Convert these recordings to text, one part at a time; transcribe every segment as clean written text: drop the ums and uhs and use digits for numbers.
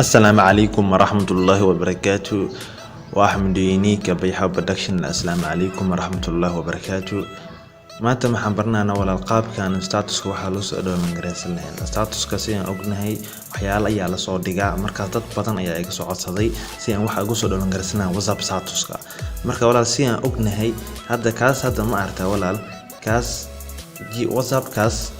Asalaamu calaykum waraxmatullaahi wabarakaatu. Waa Axmed Unique Bayxa Production. Asalaamu calaykum waraxmatullaahi wabarakaatu. Maanta waxaan baranaynaa, walaal, qaabkan statuska waxaa loo soo download gareysan lahayn. Statuska, sidaan ognahay, waxyaalo ayaa lasoo dhigaa. Markaas dad badan ayaa iga soo codsaday si aan waxa ugu soo download gareysan lahayn WhatsApp statuska. Marka walaal, sidaan ognahay hadda, kaas hadda ma aragtaa walaal, kaas WhatsAppkaas,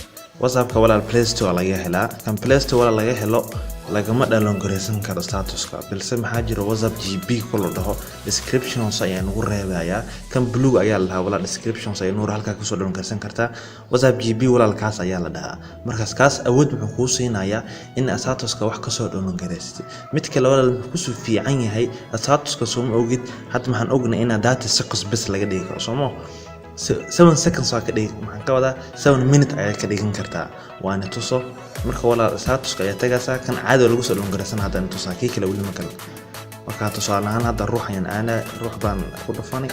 WhatsAppka walaal, Play Store laga helaa. Kan Play Store walaal laga helo lagama download gareysan karo statuska, balse maxaa jira WhatsApp GB ku la dhaho. Descriptions ayaa nagu reebayaa. Kan blue ayaa la dhahaa walaal. Descriptions ayaa nuur halkaa kusoo download gareysan kartaa. WhatsApp GB walaal, kaas ayaa la dhahaa. Markaas kaas awood muxuu kuu siinayaa in statuska wax kasoo download gareysatid. Mid kale walaal, muxuu kusoo fiican yahay statuska? Sooma ogid hadda maxaan ognay inaa 30 seconds bes laga dhigi karo, sooma? 7 seconds waa ka dhigi, maxaan ka wadaa, 7 minute ayaa ka dhigan kartaa. Waana tuso. Marka walaal, statuska ayaa tagaysaa. Kan caadi lagu soo download gareysan hadda tusaa, kii kale weli ma kale. Marka tusaale ahaan hadda ruux ayaan aanaa, ruux baan ku dhufanay.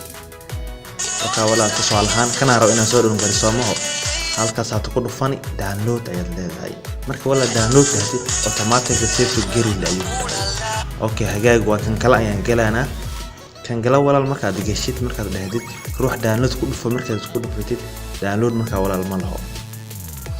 Marka walaal, tusaale ahaan kanaa rabo inaan soo download gareyso maho, halkaas aad ku dhufani, download ayaad leedahay. Marka walaal download dhahdid, automatically save to gallery ayuu ku dhahay. Okay, hagaag, waa kan kale ayaan galaanaa. Kan gala walaal, markaad geshid, markaad dhahdid ruux download ku dhufo, markaad ku dhufatid download, markaa walaal ma laho.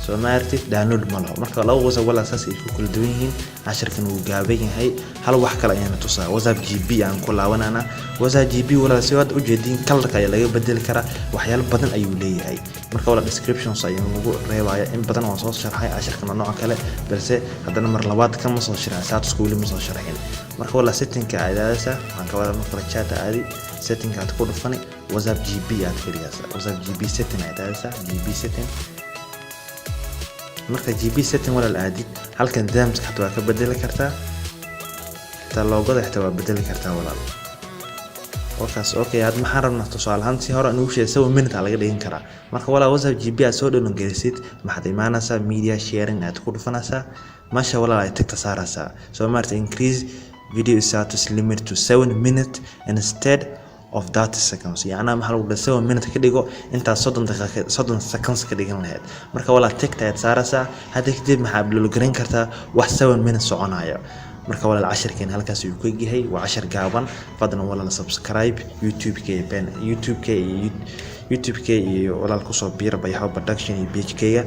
Soo ma aragtid? Download ma laho. Marka laba WhatsApp walaal saas ay ku kala duwan yihiin. Casharkan wuu gaaban yahay. Hal wax kale ayaana tusaa. WhatsApp GB aan ku laabanana. WhatsApp GB walaal, si aad ujeediin, colorka ayaa laga bedeli karaa, waxyaalo badan ayuu leeyahay. Marka walaal, descriptions ayaan ugu reebaya. In badan waan soo sharxay casharkan oo nooca kale, balse haddana mar labaad kama soo sharxin statuska, weli ma soo sharxin. Marka walaal, settingka aad aadaysaa, waxaan ka wadaa marka hore chat aadi, settingka aad ku dhufani, WhatsApp GB aad ka dhigaysaa. WhatsApp GB setting aad aadaysaa, GB setting. Marka GB setting walaal aadid, halkan themeska xataa waa ka bedeli kartaa, xitaa logoda xitaa waa bedeli kartaa walaal. Wakaas. Okay, had maxaan rabnaa? Tusaale ahaan, si hore aan ugu sheegay, 7 minute aa laga dhigan karaa. Marka walaal, WhatsApp GB aad soo download gelisid, maxaad imaanaysaa? Media sharing aad ku dhufanaysaa. Masha walaal ay tickta saaraysaa. Soo maarta increase video status limit to 7 minute instead of 30 seconds. Yacnaa maxaa lagu dhahay? 7 minute ka dhigo intaad 30 daqiiqa, 30 seconds ka dhigan lahayd. Marka walaal, tickta ayaad saaraysaa. Hadda kadib maxaa upload garan kartaa? Wax 7 minute soconaya. Marka walaal, cashirkeen halkaas ayuu ku egyahay. Waa cashir gaaban. Fadlan walaal, subscribe YouTube-ka ben YouTube-ka iyo YouTube-ka iyo walaal kusoo biira Bayaxo Production iyo page-kayga.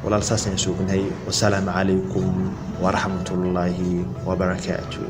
Walaal, saas ayaan suugnahay. Wasalaamu calaykum waraxmatullaahi wabarakaatu.